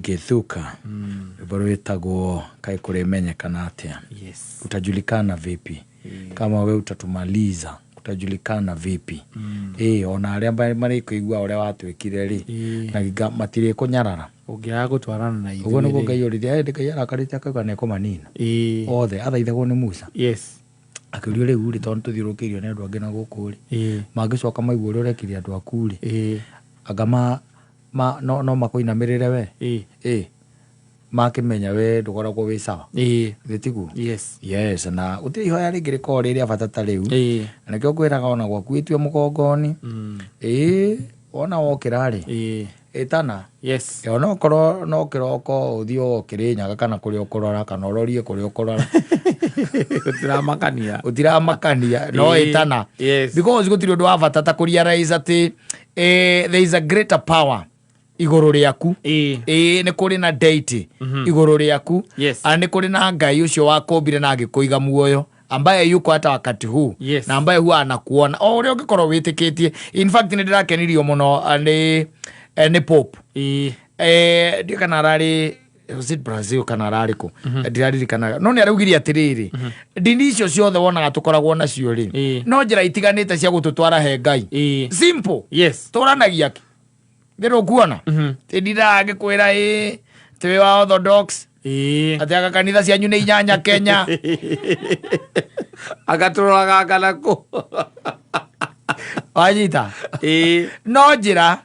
Githuka, rwĩmbo rwĩtagwo kaĩ kũrĩmenyekana atĩa. Utajulikana vipi kama we utatumaliza, utajulikana vipi? Ĩ ona arĩa marĩkũigua ũrĩa watwĩkire rĩ, na nginya matirĩkũnyarara. Ũngĩaga gũtwarana na Ũguo nĩguo ithuĩ rĩ. Ngai oririe, ĩndĩ Ngai arakarĩte akauga nĩekũmanina othe, athaithagwo nĩ Musa. Akĩũrio rĩu rĩ, tondũ tũthiũrũrũkĩirio nĩ andũ angĩ na gũkũ rĩ, mangĩcoka maigua ũrĩa ũrekire andũ aku rĩ, anga no makũinamĩrĩre we? Ĩ makĩmenya we ndũkoragwo wĩ sawa. Githĩ tiguo? Yes. Yes, na gũtirĩ ihoya rĩngĩ rĩkoragwo rĩ rĩa bata ta rĩu. Na nĩkĩo ngwĩraga ona gwaku wĩtue mũgongoni. Ĩ wona wokĩra rĩ, ĩtana. Onokorwo no kĩroko ũthiĩ o Kĩrĩnyaga kana kũrĩa ũkũrora, kana ũrorie kũrĩa ũkũrora. Gũtiramakania. Gũtiramakania, no ĩtana. Because gũtirĩ ũndũ wa bata ta kũrealize atĩ there is a greater power igũrũ rĩaku. Nĩ kũrĩ na deity igũrũ rĩaku. Na nĩ kũrĩ na Ngai ũcio wakũmbire na agĩkũiga muoyo, ambaye yuko hata wakati huu, na ambaye huwa anakuona o ũrĩa ũngĩkorwo wĩtĩkĩtie. In fact, nĩ ndĩrakenirio mũno nĩ Pope. Ndiũĩ kana ararĩ, was it Brazil kana ararĩ kũ, ndiraririkanaga, no nĩ araugire atĩrĩrĩ, ndini icio ciothe wonaga tũkoragwo nacio rĩ, no njĩra itiganĩte cia gũtũtwara he Ngai. Simple. Tũranagia kĩ ndĩrũkuona tindindaga ngĩkwĩra ĩ twĩ wa Orthodox, atĩ anga kanitha cianyu nĩ inyanya Kenya. Agatũroraga kana kũ. Wanyita? No njĩra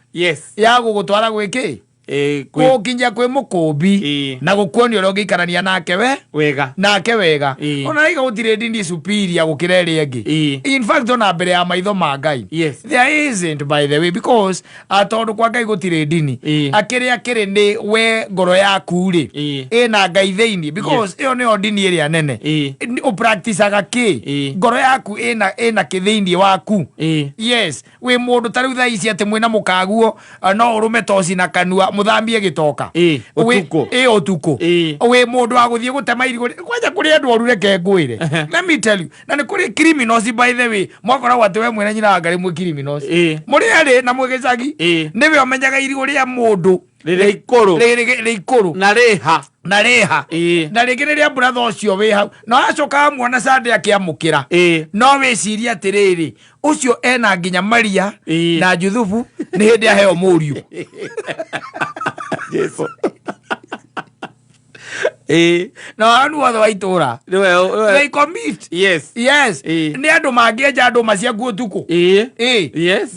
ya gũgũtwara gwĩkĩ, gũkinya kwĩ mũkũmbi, na gũkuonia ũrĩa ũngĩikarania nake we wega. Nake wega. Ona raiga gũtirĩ ndini superior gũkĩra ĩrĩa ĩngĩ. In fact, ona mbere ya maitho ma Ngai, there isn't, by the way, because tondũ kwa Ngai gũtirĩ ndini. Akĩrĩa kĩrĩ nĩ we ngoro yaku rĩ, ĩna Ngai thĩinĩ, because ĩyo nĩyo ndini ĩrĩa nene. Ũpracticaga kĩ? Ngoro yaku ĩna kĩ thĩinĩ waku? Yes, wĩ mũndũ ta rĩu thaa ici atĩ mwĩna mũkaguo, no ũrũme toci na kanua mũthambie gĩtoka. Ũtukũ. Ĩ ũtukũ. Wĩ mũndũ wa gũthiĩ gũtema irigũ kwanja kũrĩ andũ oru, reke ngwĩre. Let me tell you, na nĩ kũrĩ criminals, by the way, mwakoragwo atĩ we mwĩna nyina wa Ngai mwĩ criminals, mũrĩ erĩ na mwĩ gĩcagi. Nĩwe ũmenyaga irigũ rĩa mũndũ rĩrĩa ikũrũ. Rĩ ikũrũ. Na rĩha. Na rĩha. Na rĩngĩ rĩrĩa brother ũcio wĩ hau na acoka amuona Sunday akĩamũkĩra, no wĩcirie atĩrĩrĩ, ũcio ena nginya Maria na Juthubu nĩ hĩndĩ aheo mũriũ. Jesu. Na waganu wothe wa itũra, Nĩwe. they commit. Yes. Nĩ andũ mangĩenja ndũma ciaku ũtukũ.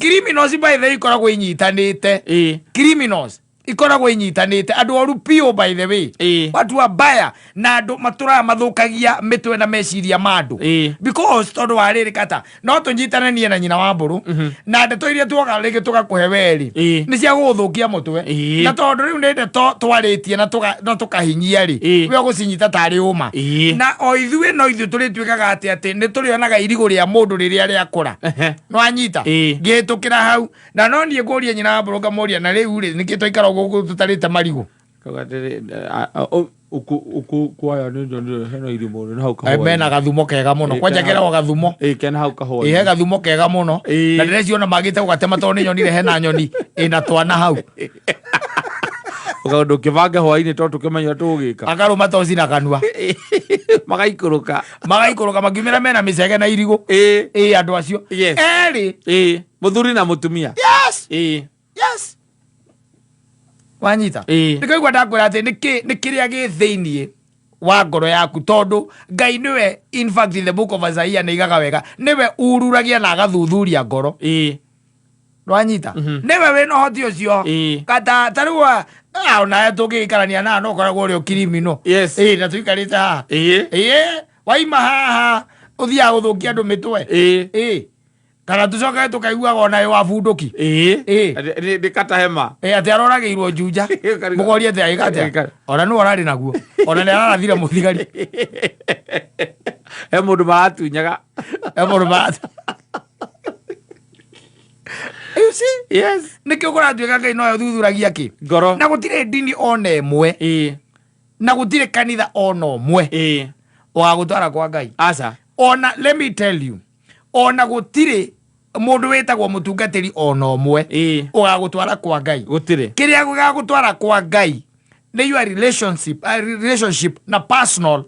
Criminals, by the way, ikoragwo inyitanĩte. Criminals ikoragwo inyitanĩte, andũ oru piũ, by the way. Watu wabaya na andũ matũraga mathũkagia mĩtwe na meciria ma andũ. Because tondũ wa rĩrĩ, kata no tũnyitane niĩ na nyina wa mbũrũ na ndeto iria tuoga rĩngĩ tũgakũhe werĩ, nĩ cia gũgũthũkia mũtwe. Na tondũ rĩu nĩ ndeto twarĩtie na tũkahinyia rĩ, we ũgũcinyita tarĩ ũma. Na o ithuĩ no ithuĩ tũrĩtuĩkaga atĩ nĩ tũrĩonaga irigũ rĩa mũndũ rĩrĩa rĩakũra. Nĩwanyita? Ngĩhĩtũkĩra hau na no niĩ ngũria nyina wa mbũrũ, ngamũria, na rĩu rĩ, nĩkĩ twaikara ũguo tũtarĩte marigũ? Kauga atĩrĩ, uku kwaya nĩ njonire hena irima nĩ hau kahũa. Mena gathumo kega mũno. Kwanja keragwo gathumo. Kena hau kahũa. Ĩ, he gathumo kega mũno. Na ndĩreciona magĩte gũgatema tondũ nĩ nyonire hena nyoni ĩna twana hau. Ũkaũndũ kĩbange hwainĩ tondũ tũkĩmenya tũgĩka. Akarũma toci na kanua. Magaikũrũka. Magaikũrũka makiumĩra mena mĩcege na irigũ. Ĩ andũ acio erĩ. Mũthuri na mũtumia. Yes. Yes, wanyita? Nĩkaigua ndakwĩra atĩ nĩ kĩrĩa gĩ thĩiniĩ wa ngoro yaku, tondũ Ngai nĩwe, in fact, in the book of Isaiah nĩ igaga wega, nĩwe ururagia na agathuthuria ngoro. Nwanyita? Nĩwe wĩna ũhoti ũcio. Kata ta rĩu onawe tũngĩgĩikarania nawe no ũkoragwo ũrĩ ũkirimino. Na tũikarĩte haha. Ĩ waima haha ũthiaga gũthũkia andũ mĩtwe. Ĩ kana tũcoke tũkaiguaga ona ĩ wa bunduki. Ndĩkata hema. Ĩ atĩ aroragĩirwo Juja. Mũgorie atĩ agĩka atĩa? Ona nĩwe ũrarĩ naguo, ona nĩ ararathire mũthigari. He mũndũ maratunyaga. He mũndũ maratu. You see? Nĩkĩo kũratuĩka Ngai noyo thuthuragia kĩ? Ngoro. Na gũtirĩ ndini ona ĩmwe, na gũtirĩ kanitha ona ũmwe ũgagũtwara kwa Ngai. Aca. Ona let me tell you, ona gũtirĩ mũndũ wĩtagwo mũtungatĩri ona ũmwe ũgagũtwara kwa Ngai. Gũtirĩ. Kĩrĩa gĩgagũtwara kwa Ngai Nĩ your relationship, relationship na personal,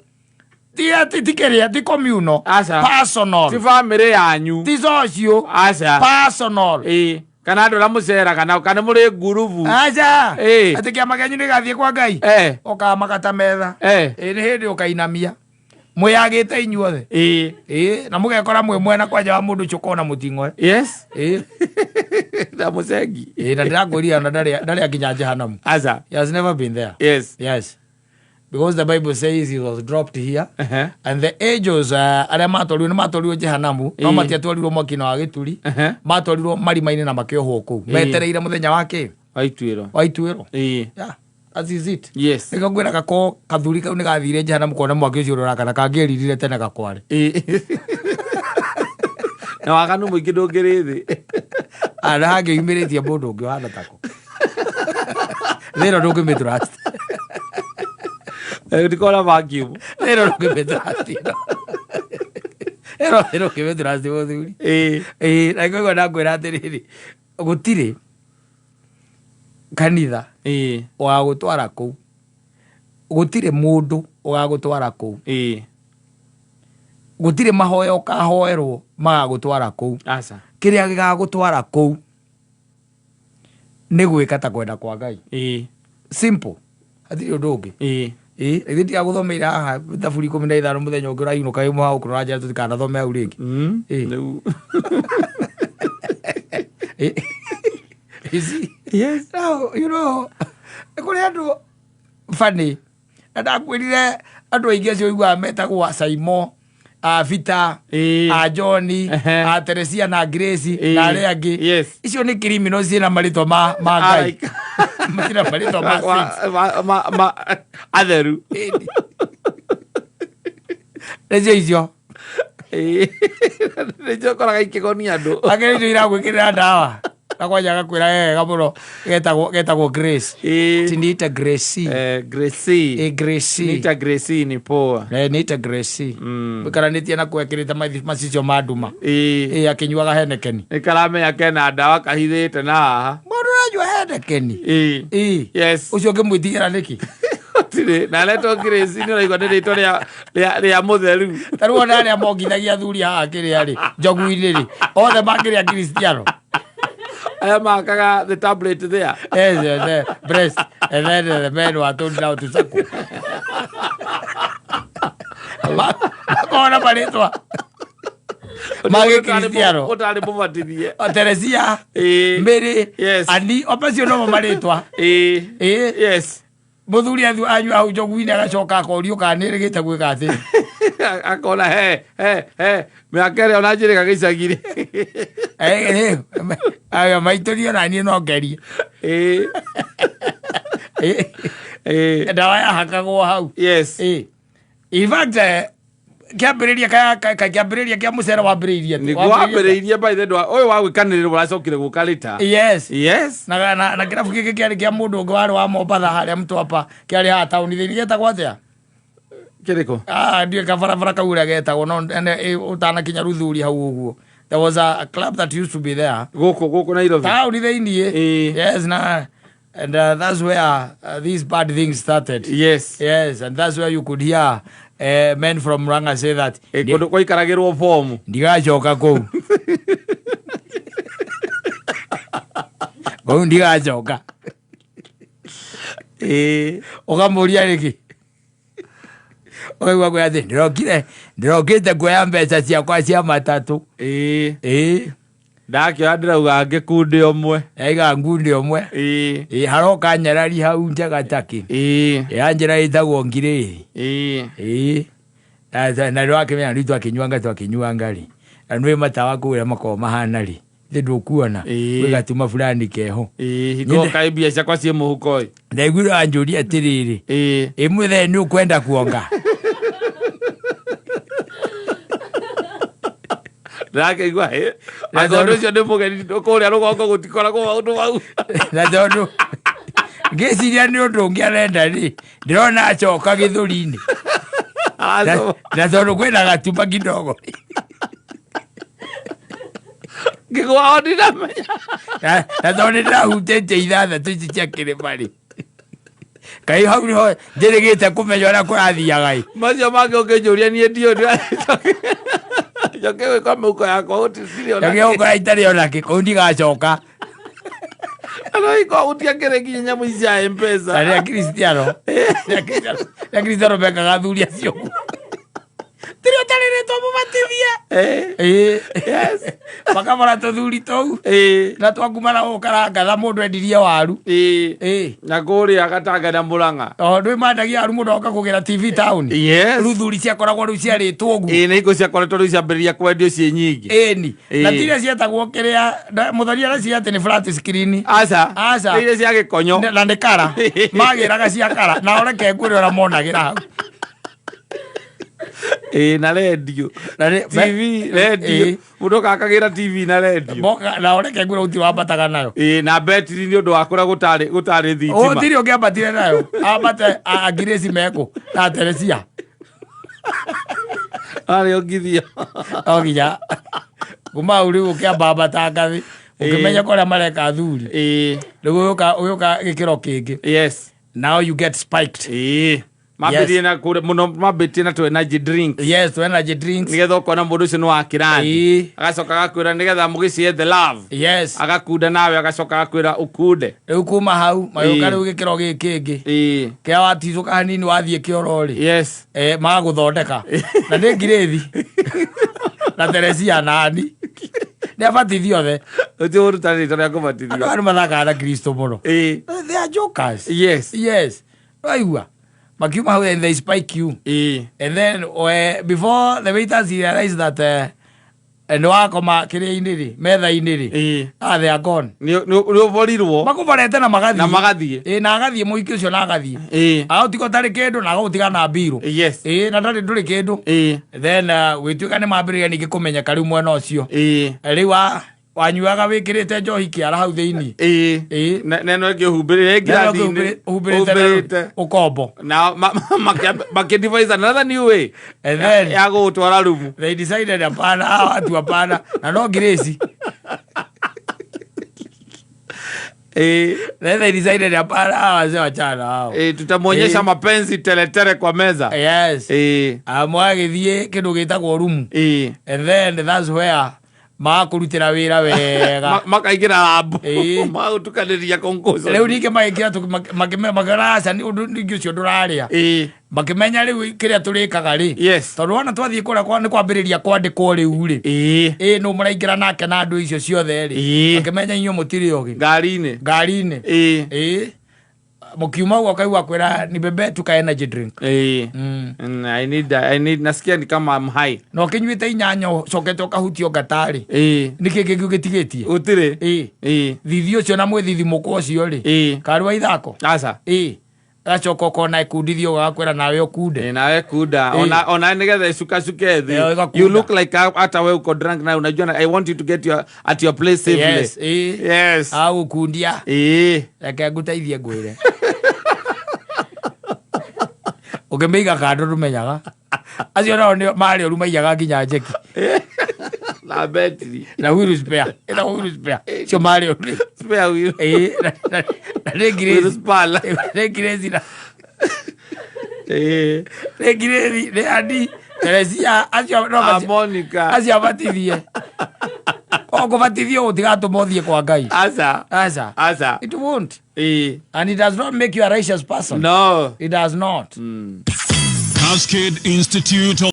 ti ati ti kĩrĩa, ti communal. Aca. Personal. Ti bamĩrĩ yanyu. Ti social. Aca. Personal. Ĩĩ, kana andũ arĩa mũceraga nao, kana mũrĩ ngurubu. Aca. Ĩĩ. Atĩ kĩama kĩanyu nĩ gathiĩ kwa Ngai. Ũkamakata metha. Ĩĩ, nĩ hĩndĩ ũkainamia mwĩyagĩte inyuothe. Ĩĩ, na mũgekora mwĩ mwena kwanja wa mũndũ ũcio ũkona mũting'oe. Ĩĩ. Na mũcengi. Ĩĩ, na ndĩrakwĩria ona ndarĩ akinya jehanamu. Aca. He has never been there. Yes, because the Bible says he was dropped here and the angels, arĩa matwarirwo nĩ matwarirwo jehanamu, no matiatwarirwo mwaki-inĩ wa gĩturi. Matwarirwo marima-inĩ na makĩohwo kũu metereire mũthenya wa kĩ? Wa ituĩro. Wa ituĩro. Yeah, that is it. Nĩkĩo ngwĩraga ko kathuri kau nĩ gathire jehanamu kona mwaki ũcio ũrakana kangĩeririre tene gakware. Na waganu mũingĩ ndũngĩrĩ thĩ. Ana hangĩumĩrĩtie mũndũ ũngĩ ũhana tako thĩ ĩno ndũngĩmĩtrust. Ndikona vacuum. Thĩ ĩno ndũngĩmĩtrust, ĩno ĩno thĩ ndũngĩmĩtrust, mũthuri. Ĩĩ, na ngũigua ndakwĩra atĩrĩrĩ, gũtirĩ kanitha ũgagũtwara kũu, gũtirĩ mũndũ ũgagũtwara kũu, gũtirĩ mahoya ũkahoerwo magagũtwara kũu. Aca. Kĩrĩa gĩgagũtwara kũu nĩ gwĩka ta kwenda kwa Ngai. Simple, hatirĩ ũndũ ũngĩ. Ĩĩ, ithuĩ ndigagũthomeire haha thaburi 15 mũthenya ũngĩ ũrainũka wĩ mũhau kũrora njĩra tũtikanathome hau rĩngĩ. Ĩĩ. Rĩu. Ĩĩ. You see? Now, nĩ kũrĩ andũ funny, na ndakwĩrire andũ aingĩ acio ũiguaga metagwo Saimo, a Vita, a John, a Teresia na Grace na arĩa angĩ. Icio nĩ criminals ciĩna marĩtwa ma Ngai. Araika. Ciĩna marĩtwa ma saints. Atheru. Ĩni. Nĩcio icio. Nĩcio ũkoraga ikĩgonia andũ. Angĩ nĩcio iragwĩkĩrĩra ndawa na kwanja agakwĩra wega mũno getagwo Grace. Tiniita Grace. Grace. Grace. Nita Grace ni poa. Niita Grace. Mũikaranĩtie na kwekĩrĩte macicio ma nduma. Akĩnyuaga Heineken. Nĩ karamenya kena ndawa kahithĩte na haha. Mũndũ ũranyua Heineken. Ũcio ũngĩmwĩtigĩra nĩkĩ? Gũtirĩ. Na aretwo Grace nĩ ũraigua nĩ rĩtwa rĩa mũtheru. Ta rĩu ona arĩa mongithagia athuri haha kĩrĩa rĩ, njogu-inĩ rĩ, othe makĩrĩ a Kristiano. Aya makaga the tablet there. Yes, breast. And then the men were told now to suckle. Makona marĩtwa magĩkristiano. Ũtarĩ mũbatithie. Teresia, Mary, Ani, o macio nomo marĩtwa. Mũthuri athu anyua hau njogu-inĩ agacoka akorio kana nĩrĩgĩte gwĩka atĩ. Akona he he he mĩaka ĩrĩa ona njĩrĩga gĩcagi-rĩ. Aya maitũrio na niĩ no ngerie. Ndawa yahakagwo hau. In fact, kĩambĩrĩria kĩambĩrĩria kĩa mũcere wambĩrĩirie atĩa? Nĩguo wambĩrĩirie, by the way, ũyũ wa gwĩkanĩrĩrwo ũracokire gũka later. Na kĩrabu gĩkĩ kĩarĩ kĩa mũndũ ũngĩ warĩ wa Mombatha harĩa Mtwapa, kĩarĩ haha taũni thĩinĩ, gĩetagwo atĩa? Kĩrĩkũ? Ah, ndiũĩ kabarabara kau ũrĩa getagwo, no ũtanakinya Ruthuri hau ũguo. There was a club that used to be there. Gũkũ Nairobi. Taũni thĩinĩ. Yes, na and that's where these bad things started. Yes, and that's where you could hear men from Murang'a say that Kũndũ gwaikaragĩrwo bomu. Ndigacoka kũu. Kũu ndigacoka. Ũkamũria rĩngĩ. Ũkaigua kwĩra atĩ ndĩrokĩte kuoya mbeca ciakwa cia matatũ. Ndakĩoya ndĩrauga ngĩkunde ũmwe. Yaiga ngunde ũmwe. Ĩĩ, haroka nyarari hau njega takĩ. Ya njĩra ĩtagwo ngirĩ. Ĩĩ. Na nĩ wakĩmenya rĩu twakĩnyuanga rĩ. Na nĩ matawa kũu ũrĩa makoragwo mahana rĩ. Ithe ndũkuona. Gwĩ gatuma fulani keho. Hingo kaĩ mbia ciakwa ciĩ mũhuko ĩ. Ndaiguire wanjũria atĩrĩrĩ. Ĩ mũthee nĩ ũkwenda kuonga? Ndĩrakĩigua hĩ. Na tondũ ũcio nĩ mũgeni kũrĩa rũgongo gũtikoragwo maũndũ mau. Na tondũ ngĩciria nĩ ũndũ ũngĩ arenda rĩ, ndĩrona acoka gĩthũri-inĩ. Na tondũ kwĩna gatuma kidogo. Ngĩgwa o ndinamenya. Na tondũ nĩ ndĩrahutĩtie ithathatũ ici cia kĩrĩma rĩ. Kai hau niho njĩrĩgĩte kũmenya ũrĩa kũrathiaga ĩ. Macio mangĩ ũngĩnjũria niĩ ndiũĩ, njoke gwĩka mĩhuko yakwa gũtirĩ ona. Njoke gũkora itarĩ ona kĩ, kũu ndigacoka. Ano iko gũtiakĩrĩ nginya nyamũ ici cia Mpesa. Na rĩa Kristiano, rĩa Kristiano mekaga athuri acio ũguo. Tirĩ ũtarĩrĩtwo mũbatithie. Ĩĩ. Makabora tũthuri tũu. Na twakuma na gũkarangatha mũndũ endirie waru. Ĩĩ. Na kũrĩa Gatanga na Mũrang'a. Tondũ mandagia waru mũndũ agoka kũgĩra TV town. Rĩu thuri ciakoragwo rĩu ciarĩtwo ũguo. Ĩĩ, na hingo ciakoretwo rĩu ciambĩrĩria kwendio ciĩ nyingĩ. Ĩni. Ĩĩ. Na tiria cietagwo kĩrĩa mũthoni araciĩ atĩ nĩ flat screen. Aca. Aca. Nĩ iria cia gĩkonyo. Na nĩ kara. Magĩraga cia kara. Na ũreke ngwĩre ũrĩa monagĩra hau. Ĩĩ, na rendio. Na nĩ- TV, rendio. Ĩĩ. Mũndũ akakagĩra TV na rendio. Moka na ũreke ngwĩre gũtirĩ wambataga nayo. Ĩĩ, na betiri nĩ ũndũ wa kũrĩa gũtarĩ thitima. Gũtirĩ ũngĩambatire nayo. Ambate Angirĩci mekũ na Teresia. Arĩ ongithio. No nginya kuma hau rĩu ũkĩambambata ngathĩ ũkĩmenya kũrĩa mareka athuri. Rĩu ũgĩũka gĩkĩro kĩngĩ. Now you get spiked. Mambĩtie na kũrĩa mũno, mambĩtie na tũ energy drink. Yes, to energy drinks. Nĩgetha ũkona mũndũ ũcio nĩ wa kĩrathi. Agacoka agakwĩra nĩgetha mũgĩshare the love. Agakunda nawe, agacoka agakwĩra ũkunde. Rĩu kuma hau magĩũka rĩu gĩkĩro gĩkĩ kĩngĩ. Kĩrĩa waticũka hanini wathiĩ kĩoro rĩ. Magagũthondeka. Na nĩ ngirĩthi. Na Teresia nani. Nĩ abatithio othe. Ũcio ũrutani rĩtwa rĩa kũbatithio. Andũ aya nĩ mathakaga na Kristo mũno. They are jokers. Yes. Waigua? Makiuma hau and they spike you. And then before the waiters realize that nĩ wakoma kĩrĩa-inĩ rĩ, metha-inĩ rĩ. Ah, they are gone. Nĩ ũborirwo. Makũborete na magathiĩ. Na magathiĩ. Ĩĩ, na agathiĩ mũhiki ũcio na agathiĩ. Agagũtiga ũtarĩ kĩndũ na agagũtiga na mbirũ. Ĩĩ, na ndarĩ ndũrĩ kĩndũ. Then gwĩtuĩka nĩ mambĩrĩria ningĩ kũmenyeka rĩu mwena ũcio. Rĩu wanyuaga wĩkĩrĩte njohi kĩara hau thĩinĩ. Ĩĩ. Na ĩno ĩngĩ ũhumbĩrĩre ngirathi-inĩ. Ũhumbĩrĩte Ũhumbĩrĩte. ũkombo. Na makĩ devise another new way. And then Ya gũgũtwara rumu. They decided hapana, hawa watu hapana. Na no Grace. Then they decided hapana, hawa wazee wachana hao. Tutamwonyesha mapenzi teretere kwa meza. Yes. Amwagĩthiĩ kĩndũ gĩtagwo rumu. And then that's where magakũrutĩra wĩra wega. Makaingĩra rambu. Magũtukanĩria kongoco. Rĩu ningĩ magĩkĩra makĩona aca nĩ ũndũ ningĩ ũcio ndũrarĩa. Makĩmenya rĩu kĩrĩa tũrĩkaga rĩ. Tondũ wona twathiĩ kũrĩa nĩ kwambĩrĩria kwandĩkwo rĩu rĩ. Ĩĩ, nũ mũraingĩra nake na andũ icio ciothe rĩ. Makĩmenya inyuĩ mũtirĩ ogĩ. Ngari-inĩ. Ngari-inĩ. Ĩĩ. Mũkiuma ũguo ũkaigua kwĩra ni bebe tuka energy drink. I need, I need, nasikia ni kama I'm high. Na ũkĩnyuĩte inyanya ũcokete ũkahutio ngatarĩ. Nĩkĩ kĩngĩ ũgĩtigĩtie? Gũtirĩ. Thithi ũcio na mwĩthithi mũkwa ũcio rĩ. Karĩ wa ithako? Aca. Agacoka ũkona ĩkundithio ũgagakwĩra nawe ũkunde. Nawe kunda. Ona nĩgetha ĩcukacuke thĩ. Ĩgakunda. You look like hata we uko drunk now. Unajua na, I want you to get your, at your place safely. Yes, Yes. Agũkundia. Reke ngũteithie ngwĩre. Ũkĩmĩiga kando ndũmenyaga. Acio nao nĩo marĩ oru maiyaga nginya njeki. Na betiri. Na wheel spare. Ĩtagwo wheel spare. Cio marĩ oru. Spare wheel. Na nĩ ngirĩci. Wheel spare. Nĩ ngirĩci na Nĩ ngirĩci, nĩ Andi, Teresia, acio no Monica. Acio abatithie. O kũbatithio gũtigatũma ũthiĩ kwa Ngai. Aca. Aca. Aca. It won't. And it does not make you a righteous person. No. It does not. Cascade Institute of